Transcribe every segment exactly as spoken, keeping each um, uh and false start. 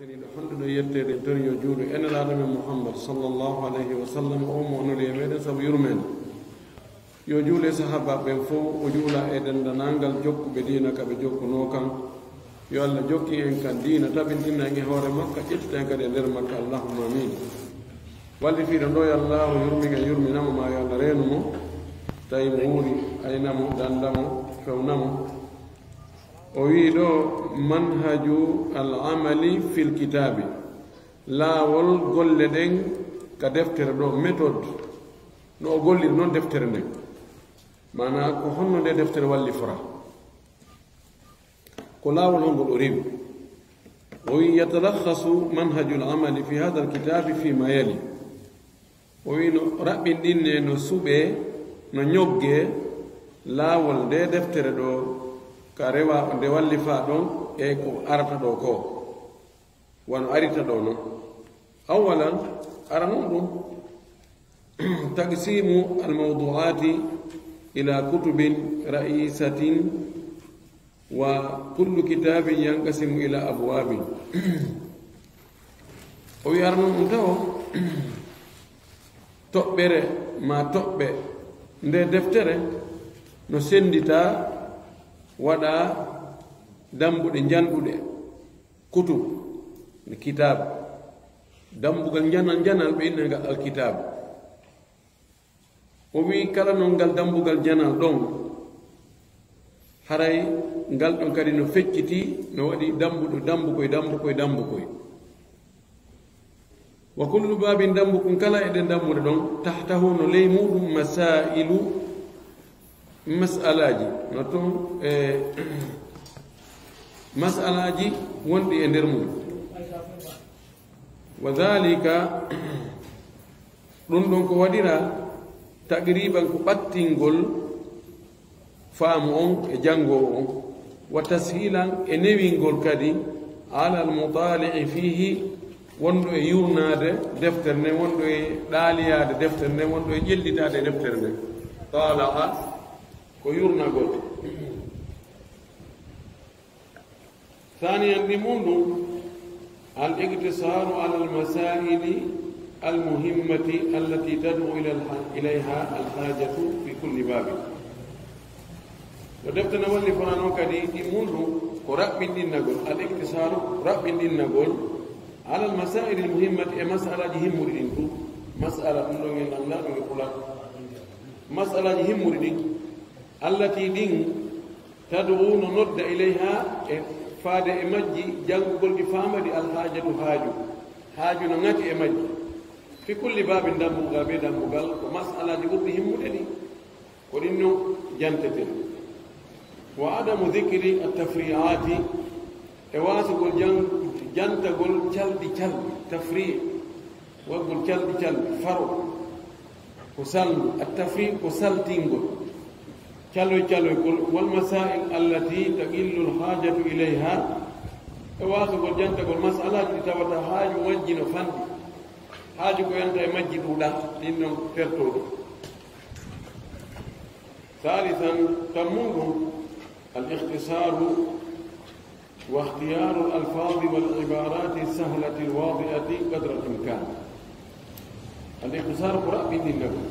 Kadi ɗo honɗuɗo yetteede en tori yo juulu e Nelaaɗo men Muhammad sallallahu alayhi wa sallam, o mo o nuli e meɗen sabu yurmeende. Yo juulu e sahaabaaɓe ɓen fow, o juula e denndanangal jokkuɓe diina ka ɓe jokkunoo kan. Yo Allah jokkin en kan diina, tabintina en e hoore makka, ƴettita en kadi e nder makka. Allahumma amin. Wallifiiɗo ɗo yo Allah o yurmin en, yurmina mo, ma yo Allah reenu mo, tawi mo wuuri, ayna mo, dannda mo, fewna mo. O wi'i ɗo, manhaju al amali fil kitaabi, laawol golle ɗen ka deftere ɗo, méthode, no o golliri non deftere nden. Maanaa, ko honno nde deftere wallifora? Ko laawol hongol o rewi? O wi'i, yatalakhasu manhaju al amali fi hadha al kitaabi fi ma yali. O wi'i no raɓɓinɗinne, no suɓee, no ñoggee laawol nde deftere ɗo, ka rewa nde wallifaa ɗon e ko arata ɗo ko. Wano arita ɗo non. Awalan, ara non ɗum, taqsimu al mawdu'ati ila kutubin ra'isatin wa kullu kitabin yanqasimu ila abwabin. O wi'i ara non ɗum tawo, toɓɓere ma toɓɓe nde deftere no sennditaa, waɗaa dambuɗe njanɗuɗe. Kutub, ni kitaab. Dambugal njanal njanal ɓe inna ngal alkitaab. O wi'i kala non ngal dambugal njanal ɗon, haray ngal ɗon kadi no fecciti, no waɗi dambuɗo, dambukoy, dambukoy, dambukoy. Wa kullu baabin, dambukun kala e ɗen dammuɗe ɗon, tahtahu, no ley muɗum, masailu, mas'alaaji, no tun, e mas'alaaji wonɗi e nder mum. Wa dhalika, ɗum ɗon ko waɗira taqriban ko ɓattingol faamu on e janngoowo on, wa tashilan, e newingol kadi, ala al mutali'i fihi, wonɗo e yurnaade deftere nden, wonɗo e ɗaaliyaade deftere nden, wonɗo e ƴellitaade e deftere nden. Tala'a, ko yurnagol. Thaniyan, ɗi mun ɗum, al iqtisaru ala al masaili al muhimmati allati tad'u ila al ha-, ilayha al hajatu fi kulli babin. No defte no walli fana non kadi, ɗi mun ɗum ko raɓɓinɗinnagol, al iqtisaru, raɓɓinɗinnagol, ala al masaili al muhimmati, e mas'alaji himmuɗi ɗin tu. Mas'ala ɗum ɗon en annda ɗum e pulaar. Mas'alaji himmuɗi ɗin, allati ɗin, tad'u no nodda, ilayha, e faade e majji, janngugol ɗi faama ɗi, al hajatu, haaju. Haaju no ŋati e majji. Fi kulli babin, dambugal be dambugal, ko mas'alaji ɓurɗi himmude ɗi. Ko ɗin no janteten. Wa adamu dhikri at tafri'ati, e waasugol jan-, jantagol calɗi calɗi, tafri', waggol calɗi calɗi, faro, ko salndu, at tafri' ko saltingol, caloy caloygol, wal masail allati taqillu al hajatu ilayha, e waasugol jantagol mas'alaaji ɗi tawata haaju majji no fanɗi, haaju ko yanta e majji ɗuuɗa, ɗin non tertooɗi. Thalithan, tammundu, al ikhtisaru wa ikhtiyaru al alfadhi wal ibarati sahlati al wadi'ati qadra al imkan. Al ikhtisaru ko raɓɓinɗinna ko.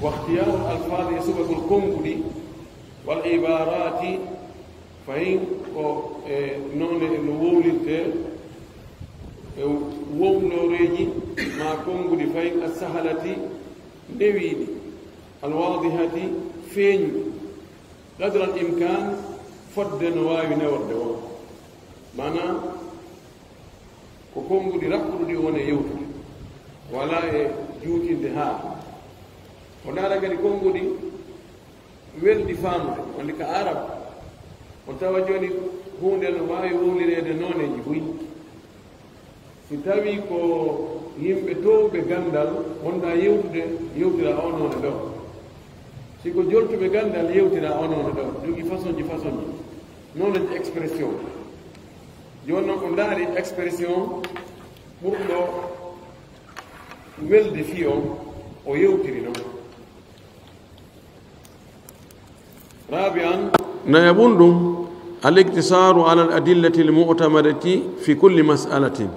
Wa ikhtiyaru al alfadhi, e suɓagol konnguɗi, wal ibarati, fayin ko e noone no wowlirte, e wowloreeji ma konnguɗi fayin as sahlati, newiiɗi, al wadihati, feeñuɗi, qadra al imkan, fodde no waawi neworde woo. Maanaa, ko konnguɗi raɓɓuɗuɗi woni e yewtude, wala e juutinde haa. O ndaara kadi konnguɗi welɗi faamude, wonde ka Arab, o tawa jooni huunde no waawi wowlireede nooneeji buy. Si tawii ko yimɓe toowɓe ganndal wonɗaa yewtude, yewtiraa oo noone ɗoo. Si ko joltuɓe ganndal, yewtiraa oo noone ɗoo. Jogii façonji, façonji, nooneeji expression. Jooni noon, o ndaari expression ɓurɗo welde fii on, o yewtiri noon. Rabi'an, nayaɓun ɗum, Al-iqtisaaru ala al-adillati al-mu'tamadati fi kulli mas'alatin.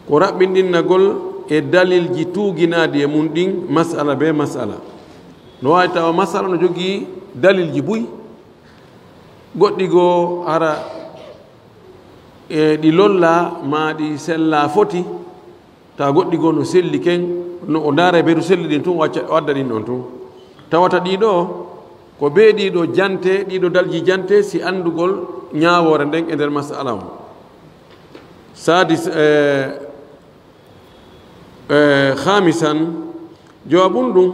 Ko raɓɓinɗinnagol e dalilji tuuginaaɗi e mum ɗin, mas'ala be mas'ala. No waawi tawa mas'ala no jogii dalilji buy, goɗɗi goo hara e ɗi lollaa maa ɗi sellaa foti, tawa goɗɗi goo no selli ken, no o ndaara e beru selli ɗin tun, o acca, o adda ɗin ɗon tun. Tawata ɗii ɗoo, ko bee ɗii ɗoo jante, ɗii ɗoo dalji jante, si anndugol ñaawoore nden e nder mas'ala on. Sadis, eh, eh, khamisan, jawabun ɗum,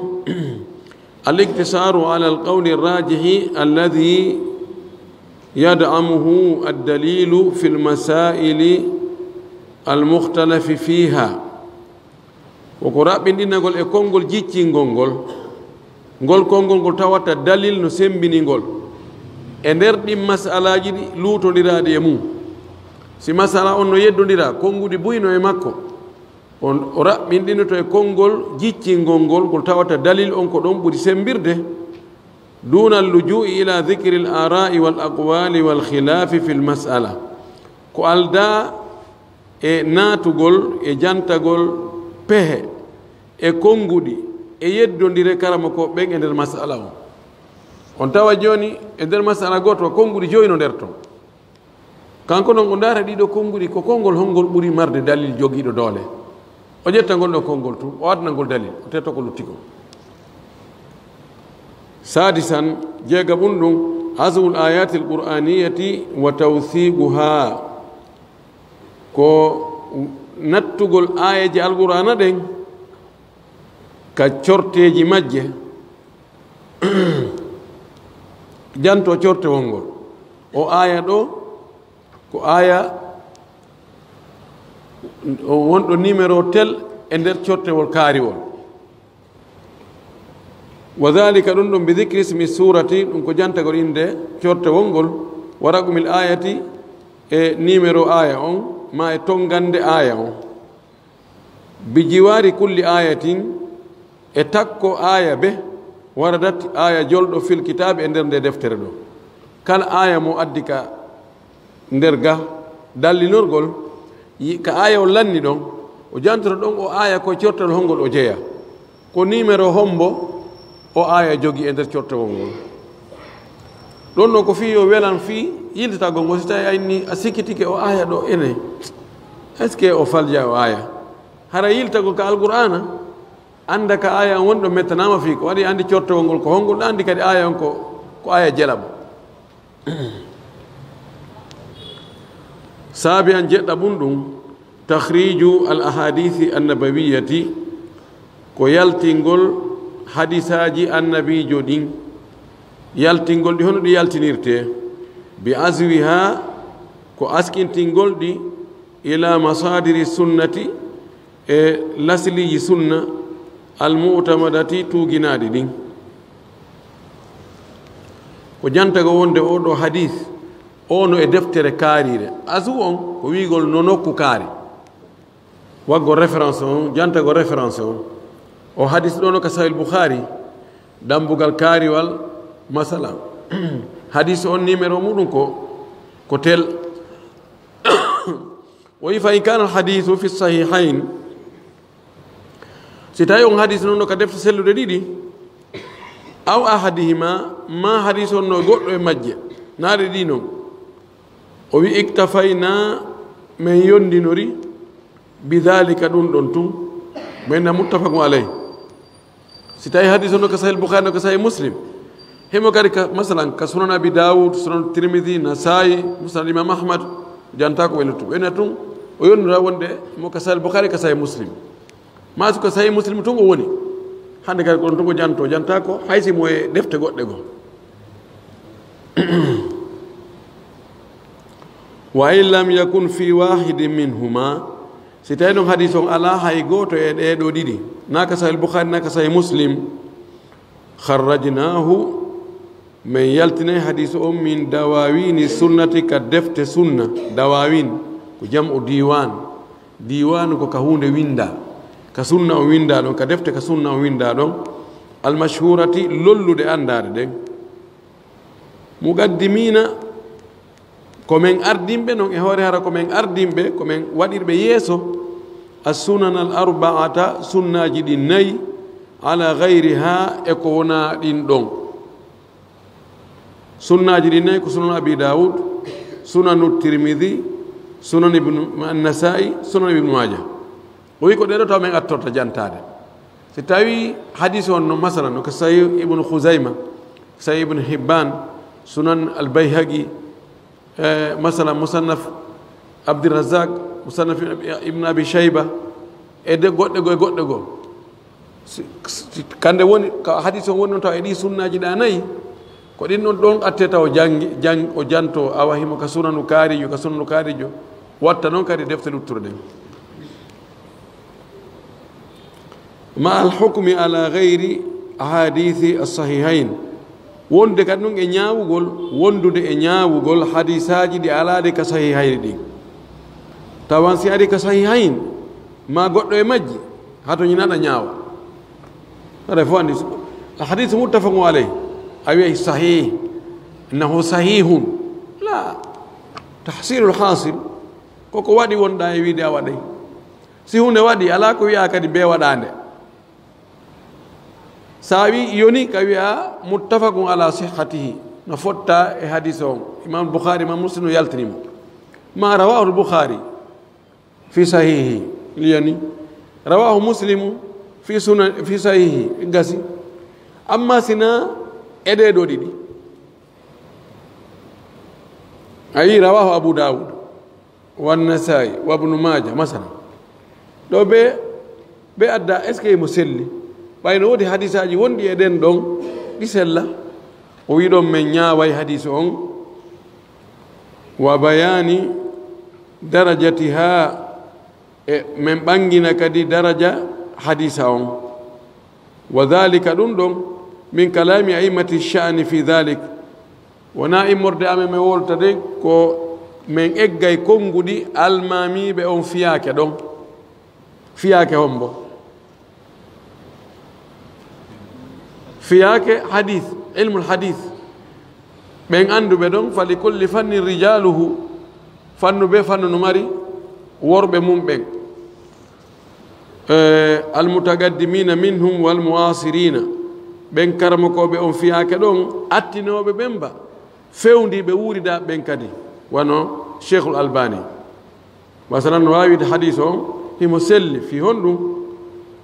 al-iqtisaru ala al-qawli ar-rajihi alladhi yad'amuhu ad-dalilu fi al-masaili al-mukhtalafi fiha. Ko ko raɓɓinɗinagol e konngol jiccingol ngol. Ngol konngol ngol tawata dalil no semmbini ngol e nder ɗin masalaaji ɗi luutondiraaɗi e mum. Si masala on no yeddondira, konnguɗi buy no e makko, on o raɓɓinɗinoto e konngol jiccingol ngol, ngol tawata dalil on ko ɗon ɓuri semmbirde. Duna al-luju'i ila dhikri al-ara'i wal aqwali wal khilafi fil mas'ala. Ko aldaa e naatugol e jantagol pehe e konnguɗi e yeddondire karamokooɓe ɓen e nder masala on. On tawa jooni e nder masala gooto, konnguɗi joyi no nder ton. Kanko non o ndaara ɗii ɗoo konnguɗi, ko konngol honngol ɓuri marde dalil jogiiɗo doole. O ƴetta ngol ɗoo konngol tun, o adna ngol dalil, o teto ko lutti kon. Sadisan, jeegaɓun ɗum, hazwul ayatil qur'aniyati wa tawthiquha. Ko nattugol aayeeje Alqur'aana ɗen ka corteeji majje, janto cortewol ngol. O aaya ɗoo, ko aaya o wonɗo numéro tel e nder cortewol kaariwol. Wa dhalika, ɗum ɗum, bi dhikri ismi surati, ɗum ko jantagol innde cortewol ngol, wa raqmil ayati, e numéro aaya on, ma e tonngande aaya on. Bi jiwaari kulli ayatin, e takko aaya be, waradat, aaya jolɗo, fil kitaabi, e nder nde deftere ɗo. Kala aaya mo addi ka nder ga dallinorgol, yi-, ka aaya o lanni ɗon, o jantoto ɗon o aaya ko cortewol honngol o jeya. Ko numéro hombo o aaya jogi e nder cortewol ngol. Ɗon non ko fii yo welan fii yiltitagol ngol, si tawi a inni a sikkitike o aaya ɗo ene, est-ce que o falja o aaya? Hara yiltagol ka Alqur'aana, annda ka aaya on woni ɗo mettanaama fii ko waɗi anndi cortewol ngol ko honngol, ɗa anndi kadi aaya on ko, ko aaya jelaɓo. Saabi an jeɗɗa ɓun ɗum, takhriiju al ahadithi annabawiyati, ko yaltingol hadisaaji annabiijo ɗin, yaltingol ɗi hono ɗi yaltinirtee, bi azwiha, ko askintingol ɗi, ila masadiri sunnati, e lasliiji sunna, al mu'tamadati, tuuginaaɗi ɗin. Ko jantago wonde oo ɗoo hadis, oo no e deftere kaariire. Asu on ko wi'ugol no nokku kaari. Waggol référence on, jantago référence on. O hadis ɗoo no ka Sahih Bukhari, dambugal kaariwal, masala. Hadis on numéro muɗum ko, ko tel. O wi, fa in kana al hadisu fi sahihayn, si tawi on hadis non no ka defte selluɗe ɗiɗi, aw ahadihima, ma hadis on no goɗɗo e majje, naare ɗi non, o wi, iktafayna, men yondinori, bi dhalika, ɗum ɗon tun, men na muttafaqun alayh. Si tawi hadis on no ka Sahih Bukhari, no ka Sahih Muslim, himo kadi ka, masalan, ka Sunan Abi Dawud, Sunan Tirmidhi, Nasa'i, Musnad Imam Ahmad, janta ko ɓe luttu. Ɓe na tun, o yondira wonde mo ka Sahih Bukhari, ka Sahih Muslim. Ma su ka Sahih Muslim tun o woni. Hande kadi ko ɗon tun o janto, janta ko, hay si mo e defte goɗɗe goo. Wa in lam yakun fi wahidin minhuma, si tawi ɗon hadis on alaa hay gooto e ɗee ɗoo ɗiɗi, na ka Sahih Bukhari, na ka Sahih Muslim, kharrajnahu, men yaltinay hadis on min dawawini sunnati, ka defte sunna. Dawawin ko jam'u diwan. Diwan ko ka huunde winda, ka sunna on winda ɗon, ka defte ka sunna on winda ɗon. Al mashhurati, lolluɗe anndaade ɗen. Muqaddimina, Ko men ardinɓe non e hoore hara, ko men ardinɓe, ko men waɗirɓe yeeso as-sunan al-arba'ata, sunnaaji ɗin nayi, ala ghayriha, e ko wonaa ɗin ɗon. Sunnaaji ɗin nayi ko Sunan Abi Dawud, Sunanu Tirmidhi, Sunan Ibn An-Nasa'i, Sunan Ibn Majah. O wi ko ɗee ɗoo taw men attorta jantaade. Si tawi hadis on no, masalan, no ko Sahih Ibn Khuzayma, Sahih Ibn Hibban, Sunan Al-Bayhaqi, eh, masalan, Musannaf Abdurrazzaq, Musannaf Ibn Abi Shayba, e de goɗɗe goo, e goɗɗe goo. Si, si, kande woni, ka hadis on woni noon taw e ɗi sunnaaji ɗa nayi, ko ɗin ɗon, ɗon atte taw o jangi, jang-, o janto, awa himo ka sunanu kaarijo, ka sunanu kaarijo, watta noon kadi defte luttuɗe ɗen. Ma al hukmi ala ghayri ahadithi as-sahihayn. Wonde kadi ɗum e ñaawugol, wondude e ñaawugol hadisaaji ɗi alaade ka sahihayni ɗin. Tawan si ari ka sahihayn, ma goɗɗo e majji, hato ñinaɗa ñaawa. Haɗa fof anndi, al hadith muttafaqun alayh, a wi'ay sahih, innahu sahihun. La, tahsilul hasil, koko waɗi wonɗa e wiide a waɗay. Si huunde waɗi, alaa ko wi'aa kadi bee waɗaande. So a wi yoni, ka wi'aa muttafaqun ala sihhatihi, no fotta e hadis on. Imam Bukhari, Imam Muslim no yaltini mo. Ma rawahu Bukhari fi sahihi, yani. Rawahu Muslimu fi sunan, fi sahihi, gasi. Amma sina e ɗee ɗoo ɗiɗi. A wi rawahu Abu Dawud. Wan Nasaa'i, wa Ibnu Maaja, masalan. Ɗo ɓe, ɓe adda, est-ce que mo selli? Ɓay no woodi hadisaaji wonɗi e ɗen ɗon, ɗi sella. O wi ɗon men ñaaway hadis on. Wa bayaani darajatiha, e men ɓangina kadi daraja hadisa on. Wa dhalika, ɗum ɗon, min kalaami a'immati sha'ni fi dhalik. Wonaa immorde amen, men wolta de, ko men eggay konnguɗi almaamiiɓe on fiyaake ɗon. Fiyaake hombo? Fiyaake hadith, ilmul hadith. Ɓen annduɓe ɗon, fa li kulli fannin rijaaluhu. Fannu be fannu no mari worɓe mum ɓen. Eh, almutaqaddimina minhum wal muasirina. Ɓen karamokooɓe on fiyaake ɗon, attinooɓe ɓen ba, fewndiiɓe wuuridaaɓe ɓen kadi, wano Cheikhul Albani. Masalan, no waawi wiide hadis on himo selli, fii honɗum?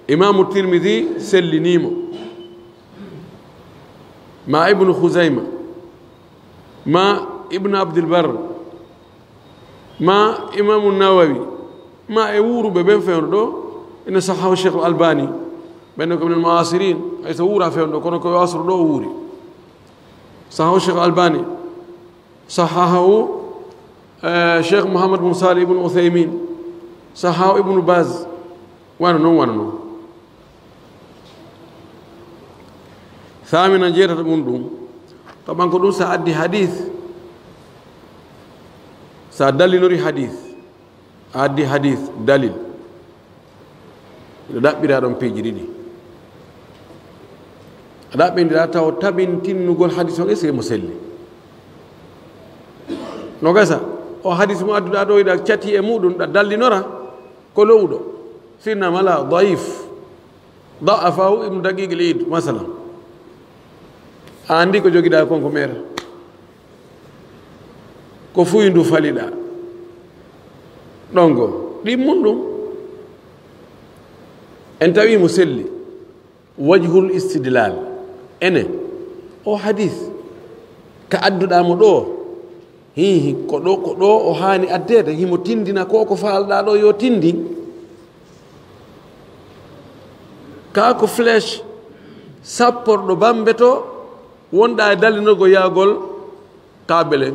Imaamu Tirmidi sellinii mo, ma Ibnu Khuzayma, ma Ibnu Abdul Barr, ma Imaamu Nawawi, ma e wuuruɓe ɓen fewndo ɗo, ina sahahu Cheikhul Albani, ɓen ko minal muasirin, hay so wuura fewndo, kono ko yo asru ɗo o wuuri. Sahahu Cheikhul Albani, sahahu, eh, Cheikh Muhammad bin Salih ibn Uthaymin, sahahu Ibnu Baz, wano non, wano non. Saamina jeetata ɗum ɗum, kaɓan ko ɗum sa addi hadith, sa dallinori hadith, a addi hadith, dalil, ina ɗaɓɓira ɗon piiji ɗiɗi. A ɗaɓɓindira taw tabintinnugol hadith on, est-ce que mo selli? No gasa, o hadith mo adduɗa ɗo, iɗa cati e muɗum, ɗa dallinora, ko lowɗo. Sinna mala daif. Da'afahu Ibnu Daqiq al-Eid, masalan. A anndi ko jogiɗa kon ko meera. Ko fuyndu faliɗa. Ɗon go, ɗimmun ɗum. En tawi mo selli. Wajhul istidlal. Ene, o hadith ka adduɗa mo ɗo, hihi, ko ɗo, ko ɗo o haani addeede, himo tindina ko ko faalɗa ɗo yo tindin. Kaa ko flèche sapporɗo bambeto wonɗa e dallinogol yaagol kaabele.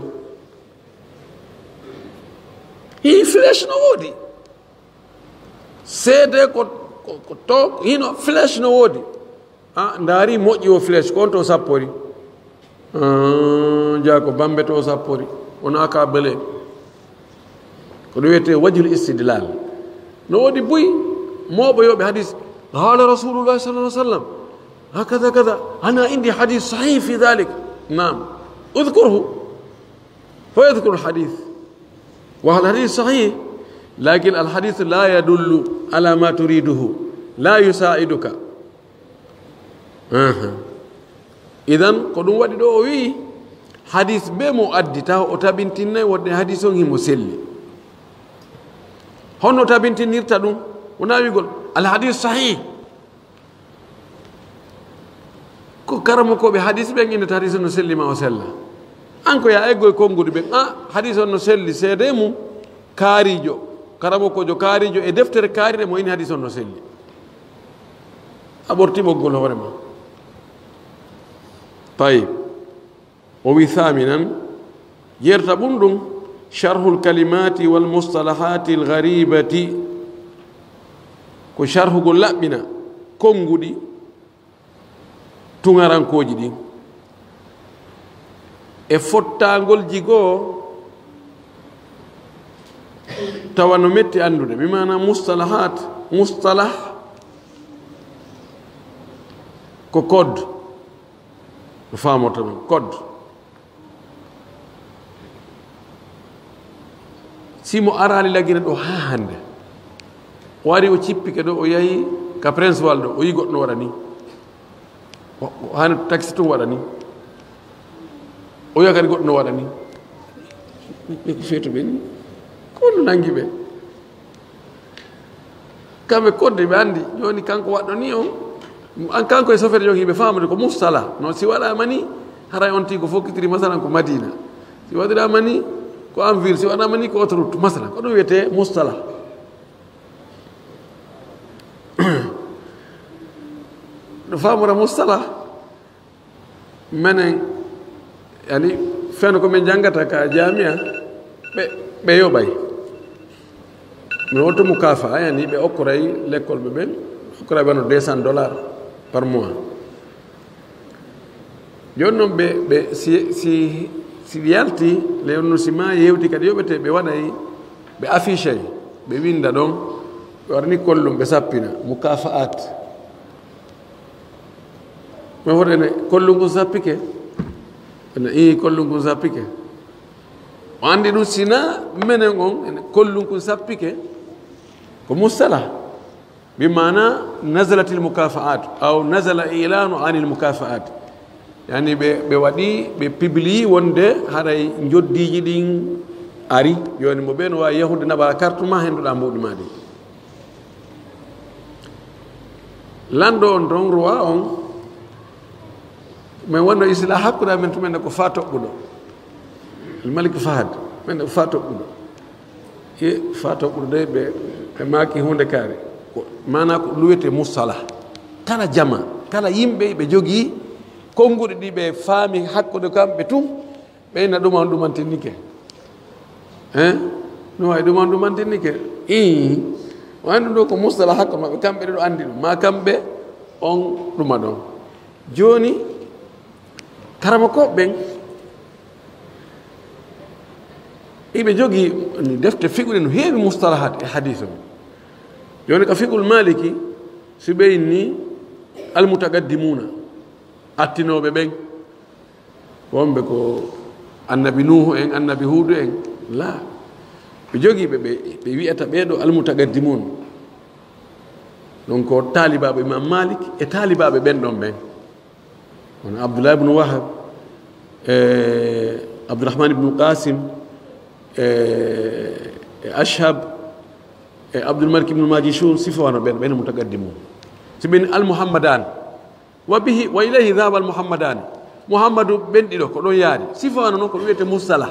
Hii, flèche no woodi. Seede ko, ko, ko to, hino flèche no woodi. A, ndaari moƴƴi o flèche, ko on to sappori. Ah, jaa ko bambeto o sappori. Wonaa ka bele. Ko ɗum wiyetee wajhul istidlal. No woodi buy, mooɓoyooɓe hadis. Qala Rasulullah sallallahu alaihi wasallam. Hakada kada. Ana indi hadis sahih fi dhalik. Naam. Udhkurhu. ويذكر الحديث، وهو الحديث صحيح، لكن الحديث لا يدل على ما تريده، لا يساعدك. Aha. Idan, ko ɗum waɗi ɗo o wi'i, hadis be mo addi taw o tabintinnay wonde hadis on himo selli. Honno tabintinirta ɗum? Wona wi'gol, "Al hadis sahih." Ko karamokooɓe hadis ɓen innata hadis on no selli ma o sella. An ko ya eggoy konguɗi ɓen, a, hadis on no selli, seede mum kaarijo, karamokoojo kaarijo e deftere kaarire mo inni hadis on no selli. A ɓorti ɓoggol hoore ma. Tayyib. O wi thaminan, yerta ɓun ɗum, sharhul kalimati wal mustalahati al gharibati, ko sharhugol laɓɓina konguɗi tuŋarankooji ɗin. E fottangolji goo tawa no metti anndude, bi maana mustalahat, mustalah ko code, no faamorta ɗum, code. Si mo araali lagine ɗo haa hannde, o ari o cippike ɗo, o yahi ka Prince Wal ɗo, o yi goɗɗo no waɗa ni. O, o hani taxi tun waɗa ni. O yi kadi goɗɗo no waɗa ni. Ɓe, ɓe ko feeto ɓe ni. Ko honno nangi ɓe? Kamɓe kodde ɓe anndi. Jooni kanko waɗɗo ni on. An kanko e sofeede jooni hiɓe faamude ko mustala. No si waɗaama ni, haray on tigi ko fokkitiri masalan ko Madina. Si waɗiraama ni, ko en ville. Si waɗaama ni, ko autoroute. Masalan, ko ɗum wiyetee mustala. No faamora mustala. Menen, yani, feno ko min janngata ka jaamiya, ɓe, ɓe yoɓay. Mi wonto mukaafa, yani, ɓe okkoray lekkol ɓe ɓen, okkoray wano deux cents dollars par mois. Jooni non ɓe, ɓe, si, si, si ɗi yalti, le on no si ma yewti kadi yoɓete, ɓe waɗay, ɓe affiche ay, ɓe winnda ɗon, ɓe waɗani kollum, ɓe sappina, mukaafaat. Min foti ene kollum kun sappike. Ene ii kollum kun sappike. O anndi ɗum sina menen on, ene kollum kun sappike. Ko mustala. Bi maana nazalatil mukafaat, aw nazala ilanu anil mukafaat. Yani ɓe, ɓe waɗi, ɓe publie wonde haray njoddiiji ɗin ari. Jooni mo ɓe no waawi yahude naɓa carte ma, hennduɗaa mbuuɗi ma ɗin. Lanɗo on ton, roi on, min wonno isla hakkunde amen tun, men ko Faa Toɓɓuɗo. Malik Fahad, men ko Faa Toɓɓuɗo. E Faa Toɓɓuɗo de, ɓe, ɓe maaki huunde kaari. Ko, maanaa ko luwete mustala. Kala jama, kala yimɓe ɓe jogii konnguɗi ɗi ɓe faami hakkunde kamɓe tun, ɓe ina ɗuma on ɗumantinnike. Hein? No wayi ɗuma on ɗumantinnike. Ii. Wani ɗum ɗo ko mustala hakkunde maɓɓe, kamɓe ɗo anndi ɗum. Ma kamɓe on ɗuma ɗon. Jooni, karamokooɓe ɓen, iɓe jogii ni defte fiqhuɗe no heewi mustalahat e hadiis on. Jooni ka fiqhul Maliki, si ɓe inni almutaqaddimuna, attinooɓe ɓen, wonɓe ko annabi Nuuhu en, annabi Huudu en, la. Ɓe jogii ɓe, ɓe, ɓe wi'ata ɓee ɗo almutaqaddimun. Donc ko taalibaaɓe Imam Malik e taalibaaɓe ɓen ɗon ɓen. Kono Abdullah ibn Wahab, e Abdurrahman ibn Qasim, e, e Ashhab, e Abdul Malik ibn Majishun, sifo wano ɓen, ɓen mutaqaddimun. Si ɓen al-Muhammadan, wa bihi, wa ilayhi dhahaba al-Muhammadani. Muhammadu ɓen ɗiɗo, ko ɗon yaari. Sifo wano non ko wiyete mustalah.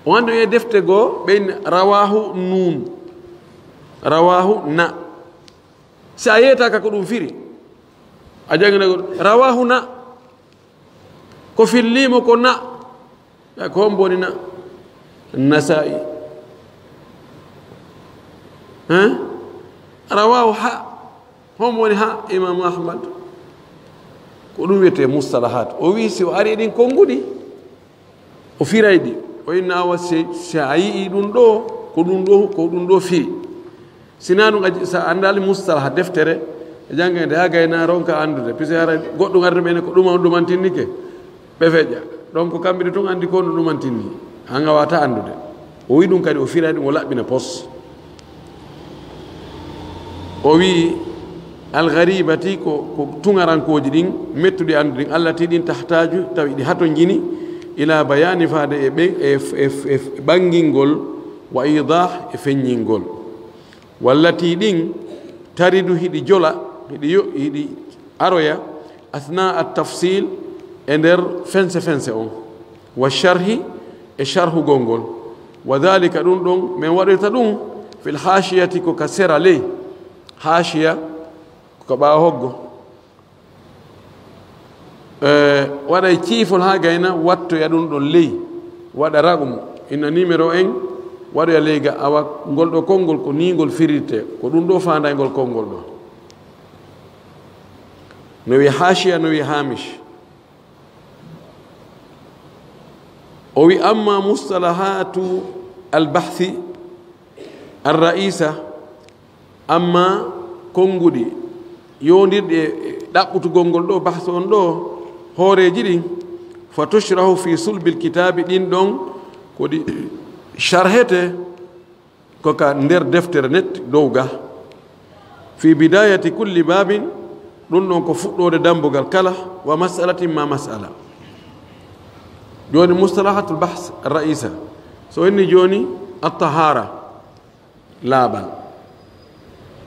O anndi e defte goo, ɓen rawahu nun. Rawahu na. Si a yeetaaka ko ɗum firi, a jannginay ko rawahu na. Ko filliimo ko na. Ɓe ko hombo woni na? Nasa'i. Hein? Rawahu ha. Hombo woni ha? Imam Ahmad. Ko ɗum wiyetee mustalahat. O wi'i si o ari e ɗin konnguɗi, o firay ɗi. O inna awa si, si a yi'i ɗum ɗo, ko ɗum ɗo, ko ɗum ɗo fii. Sinaa ɗum a ji-, sa anndaali mustalah deftere, e janngande haa gayna ronka anndude. Puisque hara goɗɗum arde ɓe ne ko ɗuma on ɗumantinnike, ɓe feƴƴa. Donc, kamɓe ɗe tun anndi ko no ɗumantinni, an a wata anndude. O wi ɗum kadi, o fira ɗum, o laɓɓina pos. O wi, "Al gharibati, ko, ko tuŋarankooji ɗin, mettuɗi anndu ɗin, allati ɗin tahtaju, tawi ɗi hatonjini, ila bayani, faade e ɓe-, e f-, e f-, e f-, ɓanngingol, wa idah, e feññingol." Wallati ɗin taridu, hiɗi jola, hiɗi yo-, hiɗi aroya, asna at tafsil, e nder fense fense on, wa sharhi, e sharhugol ngol. Wa dhalika, ɗum ɗon, men waɗirta ɗum, fil hashiyati, ko ka sera ley. Hashiya, ko ka ɓaawo hoggo. Eh, waɗa e ciifol haa gayna, wattoya ɗum ɗon ley, waɗa raqmu, ina numéro en, waɗoya ley ga, awa ngol ɗo konngol ko ni ngol firirte, ko ɗum ɗo faandaygol konngol ɗo. No wiya hashiya, no wiya hamish. O wi, amma mustalahatu al bahthi ar ra'isa, amma konnguɗi yondirɗi e ɗaɓɓutugol ngol ɗo bahsu on ɗo, hooreeji ɗin, fa tushrahu fi sulbil kitaabi, ɗin ɗon ko ɗi sharhete ko ka nder deftere net dow ga, fi bidayati kulli babin, ɗum ɗon ko fuɗɗoode dambugal kala, wa mas'alatin, ma mas'ala. Jooni, mustalahatul bahs ra'isa, so inni jooni at-tahara, laaɓal.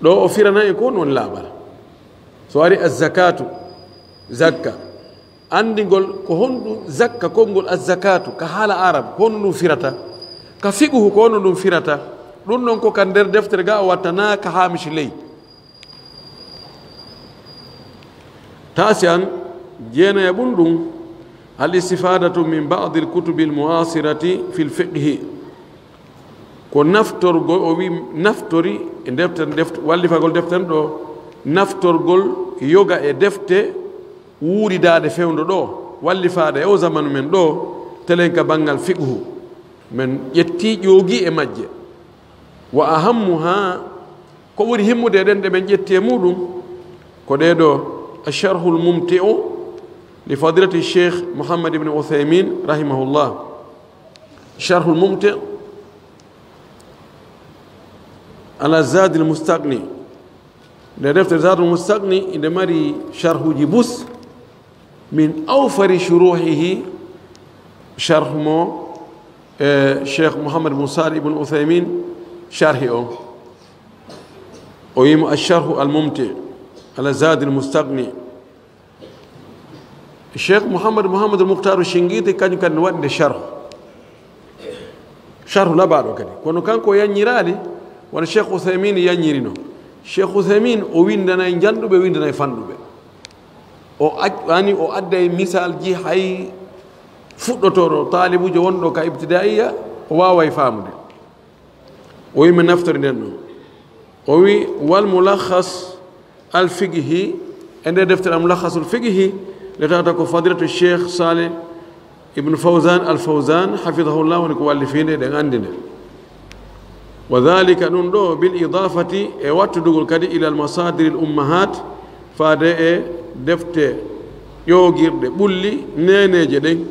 Ɗo o firana en ko woni laaɓal. So ari az-zakatu, zakka. Anndingol ko honɗum zakka, konngol az-zakatu, ka haala Arab, ko honno ɗum firata? Ka fiqhu, ko honno ɗum firata? Ɗum ɗon ko ka nder deftere ga o watta, na ka hamishi ley. Tasi'an, jeenaya ɓun ɗum, al-istifadatu min ba'dil kutubil mu'asirati fil fiqhi. Ko naftorgol, o wi naftori e defte, defte, wallifagol defte ɗo, naftorgol yoga e defte wuuridaade fewndo ɗo, wallifaade e o zamanu men ɗo, telen ka banngal fiqhu. Men ƴetti ƴoogi e majje. Wa ahammuha, ko ɓuri himmude e ɗen ɗe men ƴetti e muɗum, ko ɗee ɗo: Ash-Sharhul Mumti'u li Fadilati Sheikh Muhammad ibn Uthaymin, rahimahullah. Sharhul Mumti' ala Zadil Mustaqni. Nde deftere Zadul Mustaqni, inde mari sharhuji bus, min awfari shuruhihi, sharh mo, eh, Sheikh Muhammad bin Salih ibn Uthaymin sharhi on. O wi'i mo Ash-Sharhu al-Mumti' ala Zadil Mustaqni. Sheikh Muhammad, Muhammad al-Mukhtar Shingiti, kañum kadi no waɗi nde sharh. Sharh laɓaaɗo kadi. Kono kanko o yaññiraali, wano Sheikh Uthaymin yaññirino. Sheikh Uthaymin o windanay njanɗuɓe, windanay fanɗuɓe. O ac-, ani o adday misaalji hay fuɗɗotooɗo, taalibujo wonɗo ka ibtidaiya, o waaway faamude. O wi'i mi naftori nden ɗon. O wi'i, wal mulakhas al fiqhi, e nder deftere al mulakhasul fiqhi, nde tawata ko Fadilatu Sheikh Salih ibn Fawzan al Fawzan, hafidahullah, woni ko wallifiinde, eɗen anndi nde. Wa dhalika, ɗum ɗo, bil idafati, e wattudugol kadi, ila al masadiril ummahat, faade e defte ƴoogirɗe ɓulli neeneeje ɗen,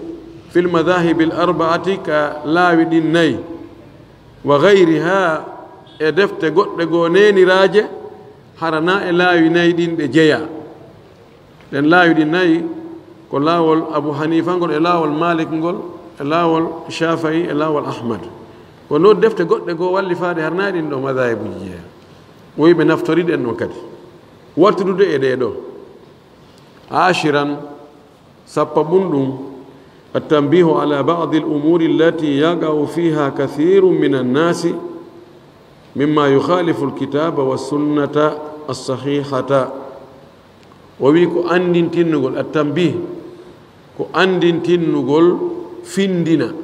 fil madhahibil arba'ati, ka laawi ɗin nayi. Wa ghayriha, e defte goɗɗe goo neeniraaje, hara na e laawi nayi ɗin ɗe jeyaa. Ɗen laawi ɗin nayi ko laawol Abu Hanifa ngol, e laawol Malik ngol, e laawol Shafi'i, e laawol Ahmad. Kono defte goɗɗe goo wallifaade hara na e ɗin ɗo madhahibuji jeyaa. O wi'i ɓe naftori ɗen ɗon kadi. Wattudude e ɗee ɗo. Ashiran, sappo ɓun ɗum, at-tanbihu ala ba'dil umuri allati yaqa'u fiha kathirun minan nasi mimma yukhalifu al-kitaba was sunnata as-sahihata. O wi ko anndintinnugol, at-tanbih, ko anndintinnugol findina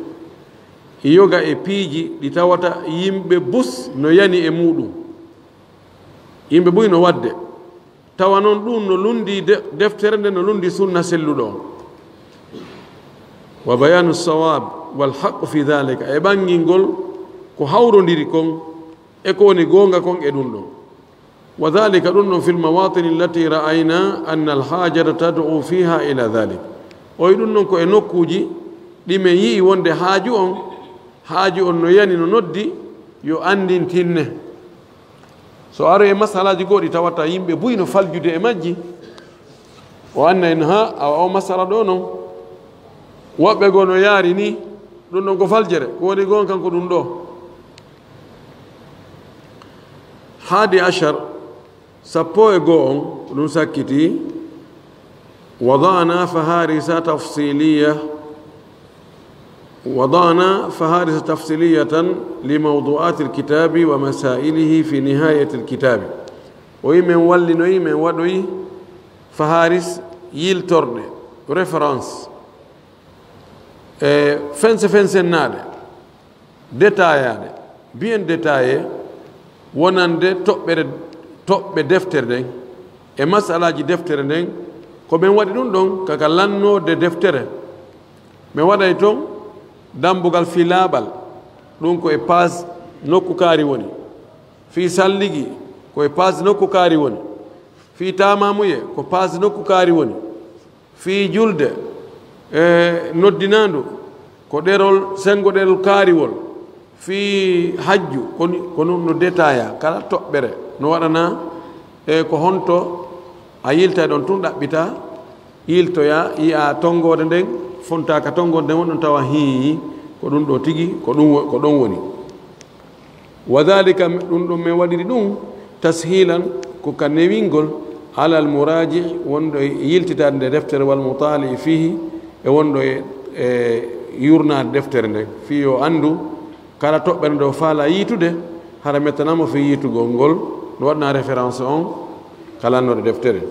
yoga e piiji ɗi tawata yimɓe bus no yani e muɗum. Yimɓe buy no waɗde. Tawa noon ɗum no lunndii de-, deftere nden, no lunndii sunna selluɗo on. Wa bayanu sawab wal haqq fi dhalika, e ɓanngingol ko hawrondiri kon, e ko woni goonga kon e ɗum ɗon. Wa dhalika, ɗum ɗon, fil mawatini allati ra'ayna anna al hajata tad'u fiha ila dhalik. O wi ɗum ɗon ko e nokkuuji ɗi men yi'i wonde haaju on, haaju on no yani no noddi, yo anndintinne. So aroyi e masalaaji goɗɗi tawata yimɓe buy no faljude e majji, o anna en ha, awa o masala ɗo non, woɓɓe goo no yaari ni, ɗum ɗon ko faljere, ko woni goon kan ko ɗum ɗo. Haadi ashar, sappo e goo on, ko ɗum sakkiti, وضعنا فهارس تفصيلية، وضعنا فهارس تفصيلية لموضوعات الكتاب ومسائله في نهاية الكتاب. O wi men wallinoyi, men waɗoyi faharis yiltorɗe, référence, e fense fensennaaɗe, détaillaaɗe, bien détaillé, wonande toɓɓere, toɓɓe deftere nden e masalaaji deftere nden. Ko men waɗi ɗum ɗon kaka lannoode deftere. Men waɗay ton dambugal fii laaɓal, ɗum ko e paas nokku kaari woni. Fii salligi, ko e paas nokku kaari woni. Fii taamamuye, ko paas nokku kaari woni. Fii julde, e noddinaandu, ko ɗerol, senngo ɗerol kaariwol. Fii hajju, ko ni, ko ɗum no détaillaa, kala toɓɓere no waɗanaa, e ko honto a yiltay ɗon tun ɗaɓɓitaa, yiltoyaa, yi'aa tonngoode nden, fontaa ka tonngoode nden woni ɗon tawa hii, ko ɗum ɗo tigi, ko ɗum wo-, ko ɗon woni. Wa dhalika, ɗum ɗon men waɗiri ɗum, tashilan, ko ka newingol, alal muraji, wonɗo e yiltitaade nde deftere, wal mutali fihi, e wonɗo e, e yurnaade deftere nden, fii yo anndu kala toɓɓere nde o faalaa yiitude, hara mettanaama fii yiitugol ngol, no waɗanaa référence on ka lannoode deftere.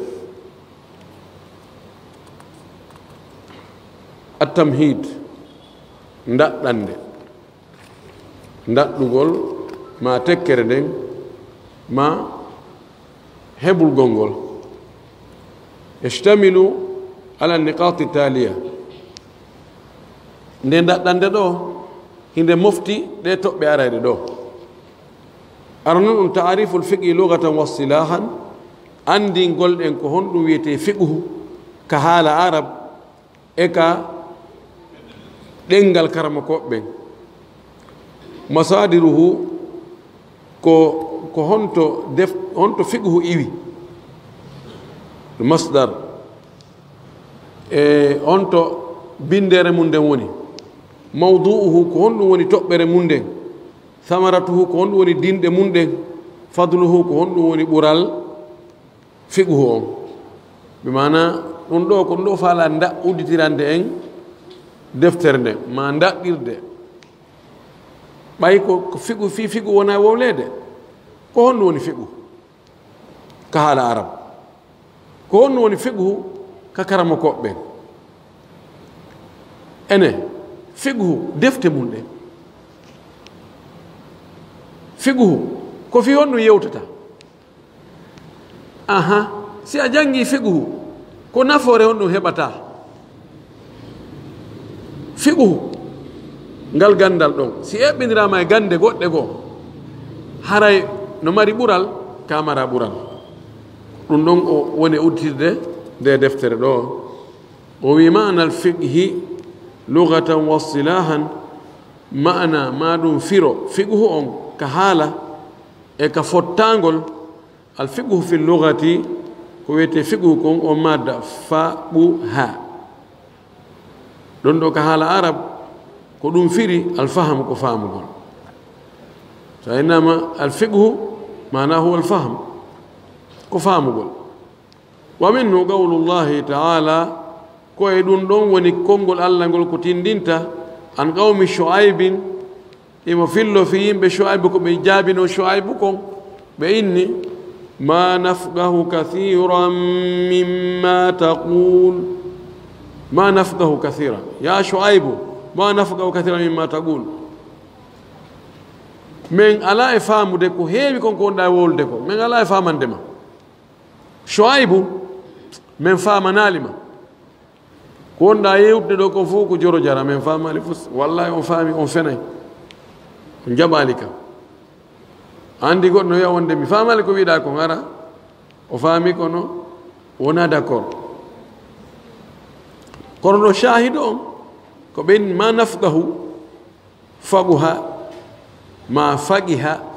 At-tamhid, ndaɗɗande. Ndaɗɗugol, ma tekkere nden, ma heɓulgol ngol. Yashtamilu ala niqati taliya. Nde ndaɗɗande ɗo, hinde mofti ɗe toɓɓe arayɗe ɗo. Arano ɗum ta'riful fiqhi lughatan wa istilahan, anndingol ɗen ko honɗum wiyetee fiqhu ka haala Arab, e ka ɗemngal karamokooɓe ɓen. Masadiruhu ko, ko honto def-, honto fiqhu iwi. Masdar. E honto binndere mum nden woni. Mawdu'uhu ko honɗum woni toɓɓere mum nden. Samaratuhu ko honɗum woni dinɗe mum ɗen. Fadluhu ko honɗum woni ɓural fiqhu on. Bi maana, ɗum ɗo, ko ɗum ɗo faalaa nda udditirande en deftere nde, ma ndaɗɗirde. Ɓay ko, ko fiqhu, fii fiqhu wona wowleede. Ko honɗum woni fiqhu? Ka haala Arab. Ko honɗum woni fiqhu ka karamokooɓe ɓen? Ene, fiqhu defte mum ɗen. Fiqhu, ko fii honɗum yewtata? Aha, si a janngii fiqhu, ko nafoore honɗum heɓataa? Fiqhu, ngal ganndal ɗon, si eɓɓindiraama e gannde goɗɗe goo, haray no mari ɓural, ka mara ɓural. Ɗum ɗon o woni udditirde nde deftere ɗo. O wi, ma'anal fiqhi lughatan wa istilahan, ma'ana ma ɗum firo fiqhu on ka haala e ka fottaangol. Al fiqhu fil lughati, ko wiyetee fiqhu kon, o madda fa ɓu ha. Ɗon ɗo ka haala Arab, ko ɗum firi al faham, ko faamugol. So a innama al fiqhu, maanahu al faham, ko faamugol. Wa minhu qawlullahi ta'ala, ko e ɗum ɗon woni konngol Alla ngol ko tindinta, an qawmi Shu'aybin, imo fillo fii yimɓe Shu'aybu, ko ɓe jaabinoo Shu'aybu kon, ɓe inni, ma nafqahu kathiran mimma taqul. Ma nafqahu kathiran. Ya Shu'aybu, ma nafqahu kathiran mimma taqul. Men alaa e faamude ko heewi kon ko wonɗaa e wowlude ko. Men alaa e faamande ma. Shu'aybu, men faamanaali ma. Ko wonɗaa yewtude ɗo kon fof ko joro jara, men faamaali fof. Wallahi on faami, on fenay. On jaɓaali ka. Anndi goɗɗo no wi'a wonde mi faamaali ko wi'ɗaa kon, hara o faami kono wonaa d'accord. Kono ɗo shaahidu on, Ko ɓen ma nafqahu faguha, ma fagiha,